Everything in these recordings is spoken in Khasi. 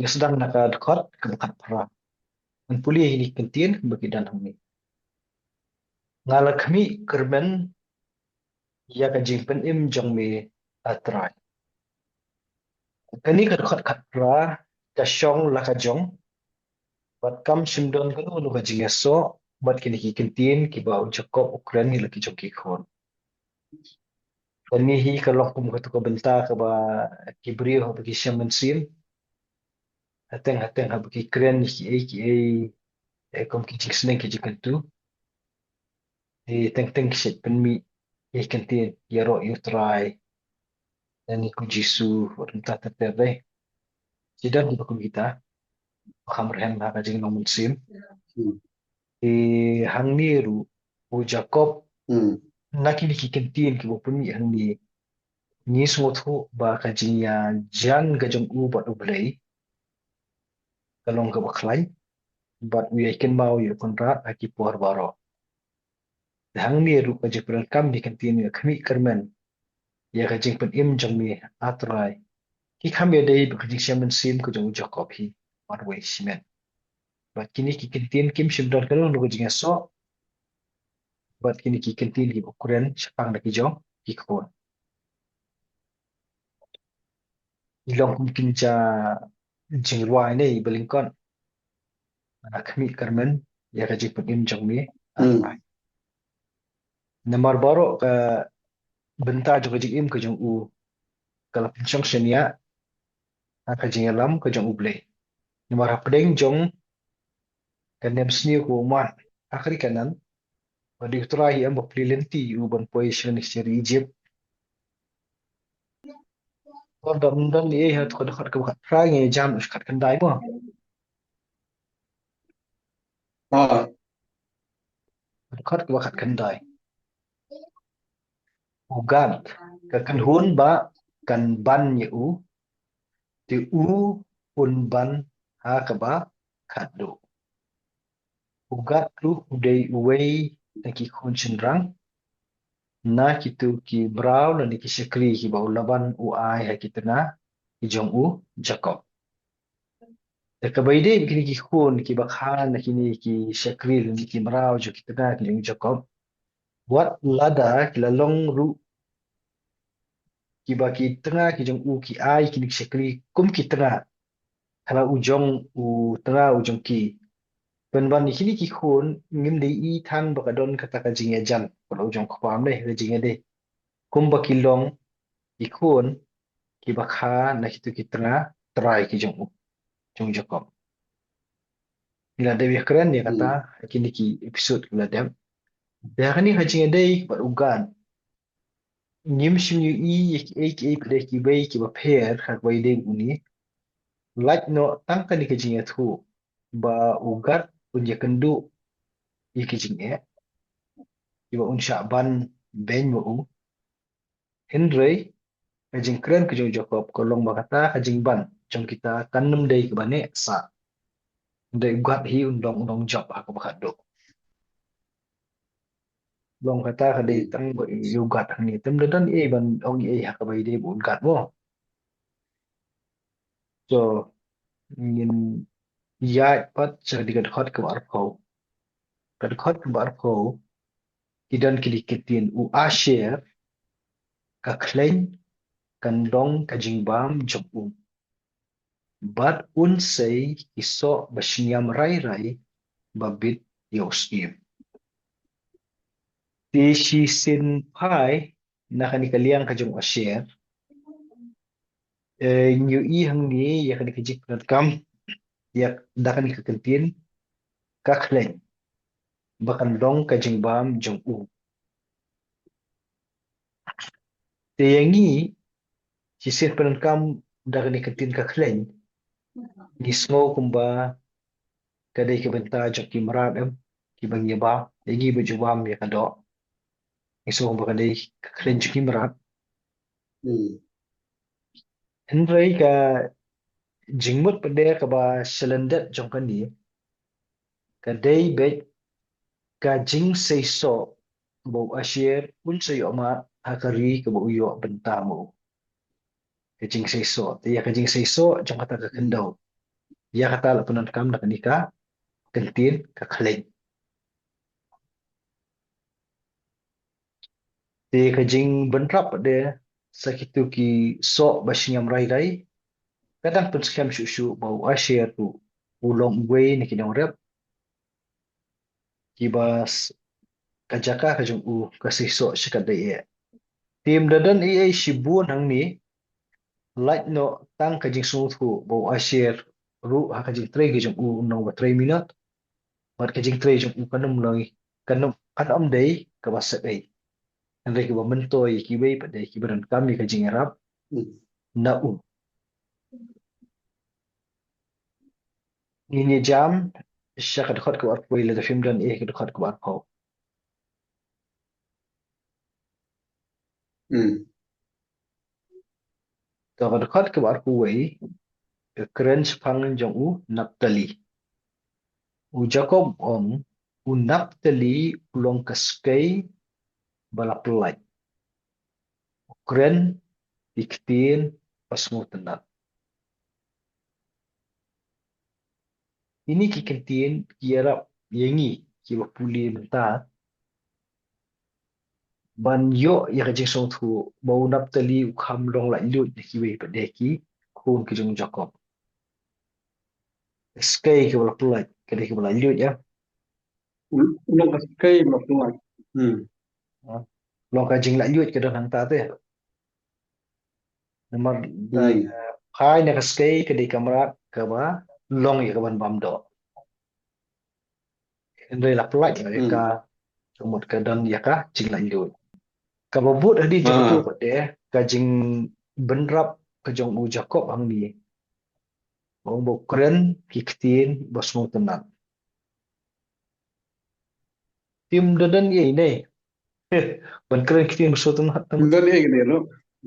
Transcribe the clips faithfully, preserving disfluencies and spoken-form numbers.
Ngi sdang na ka dkhot kaba khatphra. Ngan pule ïa kine ki kyntien kaba ki don hangne. Nga la khmih kyrmen ïa ka jingpynim jong me, A Trai. Kane ka dkhot khatphra ka shong la ka jong bad kam shym don kano kano ka jingïasoh bad kine ki kyntien kiba u Jakob u kren ïa la ki jong ki khun. Kane hi ka long kum katu ka bynta kaba ki briew haba ki shem mynsiem, hateng hateng haba ki kren ïa kiei kiei, eh, kum ki jingsneng ki jingkyntu, eh, teng teng ki shait pynmih ïa ki kyntien ïaroh ïa U Trai lane ko Jisu, wat kumta ter ter de. Ki don kiba kum kita, kham rhem ha ka jinglong mynsiem. Hmm. Eh, hangne ruh u Jakob, hmm, na kine ki kyntien kiba u pynmih hangne, ngi sngewthuh ba ka jingïajan ka jong u bad U Blei ka long kaba khlaiñ bad u ïai kynmaw ïa u Kynrad ha ki por baroh. Te hangne ruh ka jingpyndonkam ïa ki kyntien, nga khmih kyrmen ïa ka jingpynim jong me, A Trai, ki kham ïadei bad ka jingshem mynsiem ka jong u Jakob hi marwei shimet. Bad kine ki kyntien kim shym don kano kano ka jingïasoh bad kine ki kyntien kiba u kren shaphang da ki jong ki khun. Ki long kum kine ki jingrwai ne i ba lyngkot. Nga khmih kyrmen ïa ka jingpynim jong me, A Trai. Namar baroh ka bynta jong ka jingim ka jong u ka la pynshong shaniah ha ka jingïalam ka jong U Blei. Namar hapdeng jong ka nemsniew kaba u mad ha ka ri Kanaan, ba dei U Trai hi em ba plie lynti ïa u ban poi sha ka ri Ijipt. Tang da ym don ei ha ka dkhot kaba khatphra, ngi jam u khatkhyndai mo. Ah. Dkhot kaba khatkhyndai. U Gad ka kynhun ba kan ban ïa u, te u un ban ha kaba khatduh. U Gad ruh u dei uwei na ki khun shynrang na kitu ki mraw lane ki shakri kiba u Laban u ai ha ki tnga ki jong u Jakob. Te kaba ïadei bad kine ki khun kiba kha na kine ki shakri lane ki mraw jong ki tnga ki jong u Jakob, wat lada ki la long ruh kiba ki tnga ki jong u ki ai kine ki shakri kum ki tnga, kala u jong u tnga u jong ki. Pynban ïa kine ki khun ngim dei i than ba ka don kata ka jingïajan, kala u jong u kpa ne ka jingïadei. Kumba ki long ki khun kiba kha na kitu ki tnga trai ki jong u, jong u Jakob. Ngi la dep ïakren ïa kata ha kine ki episode ki la dep. Te ha kane ka jingïadei bad u Gad, ngim shym ïohi ïa kiei kiei pat de kiwei kiba pher ha kaba ïadei bad une. Lait noh tang kane ka jingïathuh ba u Gad un ïakynduh ïa ki jingeh kiba un shah ban beiñ ma u. Hynrei ka jingkren ka jong u Jakob ka long ba kata ka jingban jong kita kan ym dei kaba neh sah. Hynrei u Gad hi un long, un long jop ha kaba khatduh. Long kata ka dei tang ba ïa u Gad hangne. Te ym da don ei ban ong ei ha kaba ïadei bad u Gad mo. So ngin ïaid pat sha ka dkhot kaba arphew. Ka dkhot kaba arphew ki don kine ki ktien: U Asher ka khleiñ kan long ka jingbam jong u, bad un sei ki soh ba shñiam rai rai ba bit ïa u syiem. Te shisien phai na kane ka liang ka jong u Asher, eh, ngi ïohi hangne ïa kane ka jingpyndonkam ïa da kane ka kyntien ka khleiñ ba kan long ka jingbam jong u. Te ïa ngi, shisien pyndonkam da kane ka kyntien ka khleiñ, ngi sngew kumba ka dei ka bynta jong ki mrad em, kiba ngi bam, ïa ngi ba ju bam ïa ka doh. Ngi sngew kumba ka dei ka khleiñ jong ki mrad. Hmm. Hynrei ka jingmut pat de kaba shalyndet jong kane ka dei beit ka jingseisoh ba u Asher un sa ïoh mad ha ka ri kaba u ïoh bynta ma u. Ka jingseisoh, te ïa ka jingseisoh jong kata ka khyndew. Ïa kata la pyndonkam na kane ka kyntien ka khleiñ. Te ka jingbynrap de sa kito ki soh ba sngem rai rai, ka dang pynskhem shuh shuh ba u Asher ruh u long uwei na ki nongrep kiba s-, ka jaka ka jong u ka seisoh shikatdei eh. Te ym da don ei ei shibun hangne, lait noh tang ka jingsngewthuh ba u Asher ruh ha ka jingtrei ka jong u u nongba trei minot, bad ka jingtrei jong u kan ym long, kan ym, kan ym dei kaba sep ei. Hynrei kaba myntoi ïa kiwei pat de kiba donkam ïa ka jingïarap na u. Ngin ïa jam sha ka dkhot kaba arphew wei lada phim don ei ka dkhot kaba arphew. To ka dkhot kaba arphew wei, ka kren shaphang jong u Naphtali. U Jakob u ong, u Naphtali u long ka skei ba la pyllait. U kren ki ktien ba sngewtynnat. Kine ki ktien ki ïarap ïa ngi kiba pule mynta ban ïoh ïa ka jingsngewthuh ba u Naphtali u kham long laitluid na kiwei pat de ki khun ki jong u Jakob. Skei kiba la pyllait, ka dei kiba laitluid ïa. U long ka skei ba la pyllait. Hmm. Ha? Long ka jinglaitluid ka don hangta te. Namar da, hmm, eh, phai na ka skei ka dei ka mrad kaba long ïa ka ban bam doh. Hynrei la pyllait ïa ka, hmm, ka mut ka don ïa ka jinglaitluid. Kaba bud hadien jong, ah, kato pat de ka jingbynrap ka jong u Jakob hangne. Ba u kren ki ktien ba sngewtynnat. Phim da don ei ne. Ban kren ktien ba sngewtynnat. Ym don ei ne, no?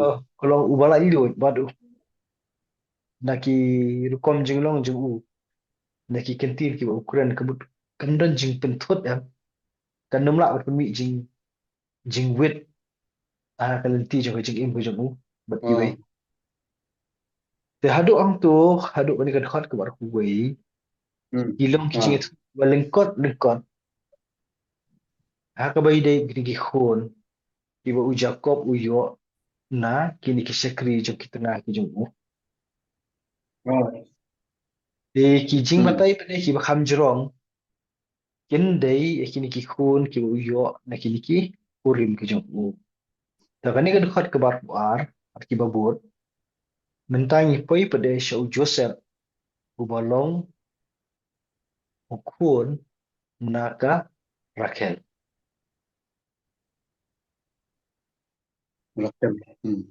Oh, ka long uba laitluid bad u. Na ki rukom jinglong jong u, na ki ktien kiba u kren, ka mut kam don jingpynthut em. Kan ym lah ban pynmih jing, jingwit ha ka lynti jong ka jingim ka jong u bad kiwei. Oh. Te haduh hangto, haduh kane ka dkhot kaba arphew wei, hmm, ki long ki, ah, jingïathuh ba lyngkot lyngkot ha kaba ïadei bad kine ki khun kiba u Jakob u ïoh na kine ki shakri jong ki tnga ki jong u. Oh. Te ki jingbatai, hmm, pat de kiba kham jrong kin dei ïa kine ki khun kiba u ïoh na kine ki kurim ki jong u. Te kane ka dkhot kaba arphew ar, ar kiba bud. Mynta ngi poi pat de sha u Joseph uba long u khun na ka Rakhel. Rakhel. Hmm.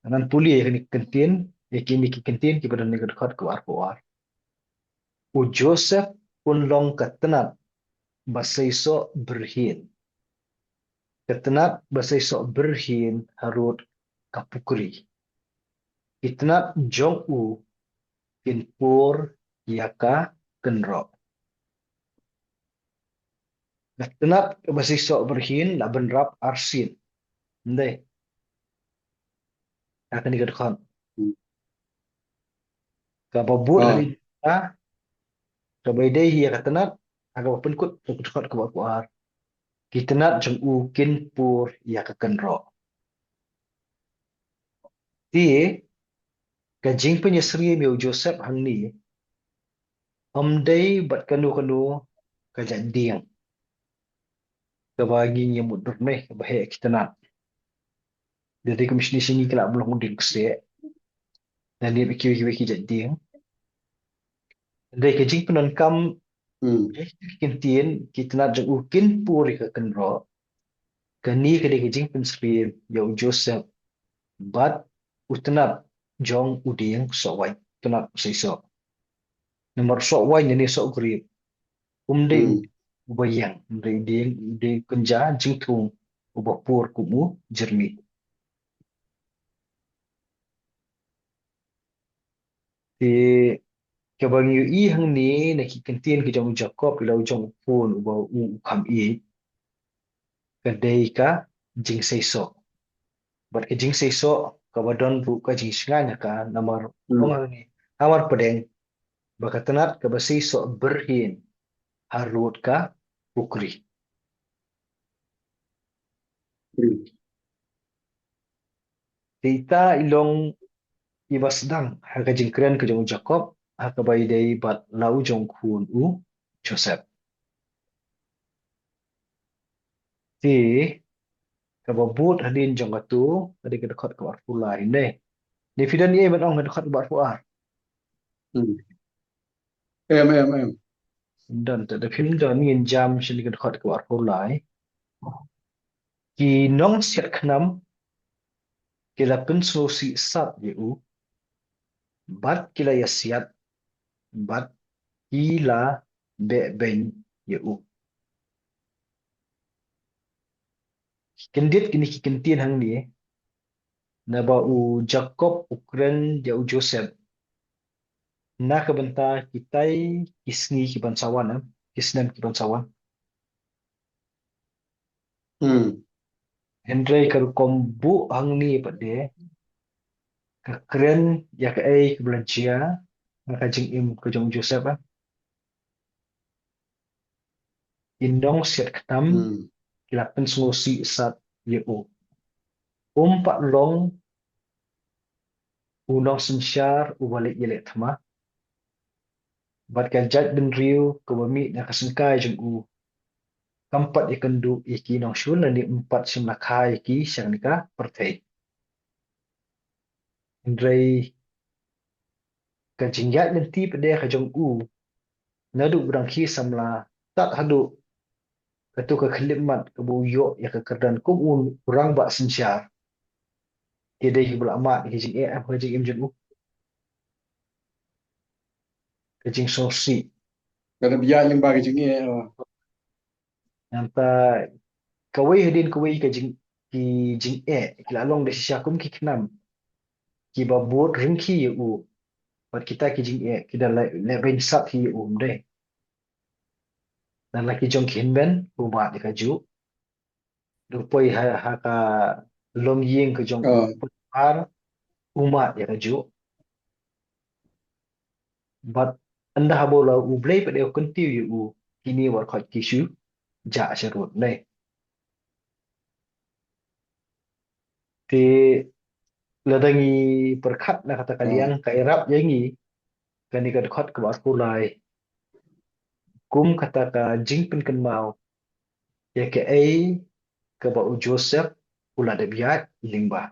Ngan pule ïa kine ki ktien, ïa kine ki ktien kiba don ha kane ka dkhot kaba arphew ar. U Joseph un long ka tnat ba seisoh byrhien. Ka tnat ba seisoh byrhien harud ka pukri. Ki tnat jong u kin pur ïa ka kynroh. Ka tnat kaba seisoh byrhien la bynrap arsien. Ym dei? Ha kane ka dkhot. Hmm. Kaba bud, ah, ha kaba ïadei hi ïa ka tnat, ha kaba pynkut ka dkhot kaba arphew ar. Ki tnat jong u kin pur ïa ka kynroh. Te ka jingpynïasyriem ïa u Joseph hangne ym dei bad kano kano ka jait dieng kaba ngi ïa mutdur ne kaba heh ki tnat. Da dei ka mishni sha ngi ka lah ban long dieng kseh, da dei kiwei kiwei ki jait dieng. Hynrei ka jingpyndonkam, hmm, ïa ki ktien, ki tnat jong u kin pur ïa ka kynroh. Kane ka dei ka jingpynsyriem ïa u Joseph bad u tnat jong u dieng soh waiñ, tnat seisoh. Namar soh waiñ ne soh grep um dei, hmm, uba ïeng, um dei dieng, um dei kynja jingthung uba pur kum u jyrmi. Te kaba ngi ïohi hangne na ki ktien ki jong u Jakob ïa la u jong u khun uba u, u kham ïeit, ka dei ka jingseisoh. Bad ka jingseisoh kaba don ruh ka jingshngaiñ ha ka, namar, hmm, ong hangne, hamar pdeng ba ka tnat kaba seisoh byrhien harud ka pukri. Te ita i long iba sdang ha ka jingkren ka jong u Jakob ha kaba ïadei bad la u jong khun u Joseph. Te kaba bud hadien jong katu ka dei ka dkhot kaba arphew lai ne. Ne phi don ei ban ong ka dkhot kaba arphew ar. Em, em, em. Don te da phim don ngin jam sha ka dkhot kaba arphew lai. Ki nongsiat khnam ki la pynsngewsih sat ïa u bad ki la ïasiat bad ki la beh beiñ ïa u. Kyndit kine ki kyntien hangne naba u Jakob u kren ïa u Joseph na ka bynta kitai ki sngi ki ban sa wan, em, ki snem ki ban sa wan. Hmm. Hynrei ka rukom buh hangne pat de ka kren ïa kaei kaba la jia ha ka jingim ka jong u Joseph, em. Ki nongsiat khnam ki la pynsngewsih sat ïa u. Um pat long u nongsynshar uba leh ïaleh thma. Bad ka jaitbynriew kaba mih na ka syngkai jong u kam pat ïakynduh ïa ki nongshun lane um pat shim la kha ïa ki sha kane ka pyrthei. Hynrei ka jingïaid lynti pat de ka jong u naduh ba dang khie samla tad haduh katu ka khyllipmat kaba u ïoh ïa ka kyrdan kum u rangbah synshar. Ki dei kiba la mad ïa ka jingeh ha ka jingim jong u. Ka jingsngewsih. Ka dei ba ïaid lyngba ka jingeh. Nangta kawei hadien kawei ka jing, ki jingeh ki la long da shisha kum ki khnam kiba bud ryngki ïa u. Bad kita ki jingeh ki da leh, leh beiñ sat hi ïa u, ym dei? Na la ki jong ki hynmen u mad ïa kajuh. Da u poi ha, ha ka longïing ka jong u, u Potiphar u mad ïa kajuh. Bad ynda haba la U Blei pat de u kyntiew ïa u, kine wat khoit ki shu jah sharud, ne. Te lada ngi pyrkhat na kata ka liang, ka ïarap ïa ngi kane ka dkhot kaba arphew lai kum kata ka jingpynkynmaw ïa kaei kaba u Joseph u la dep ïaid lyngba.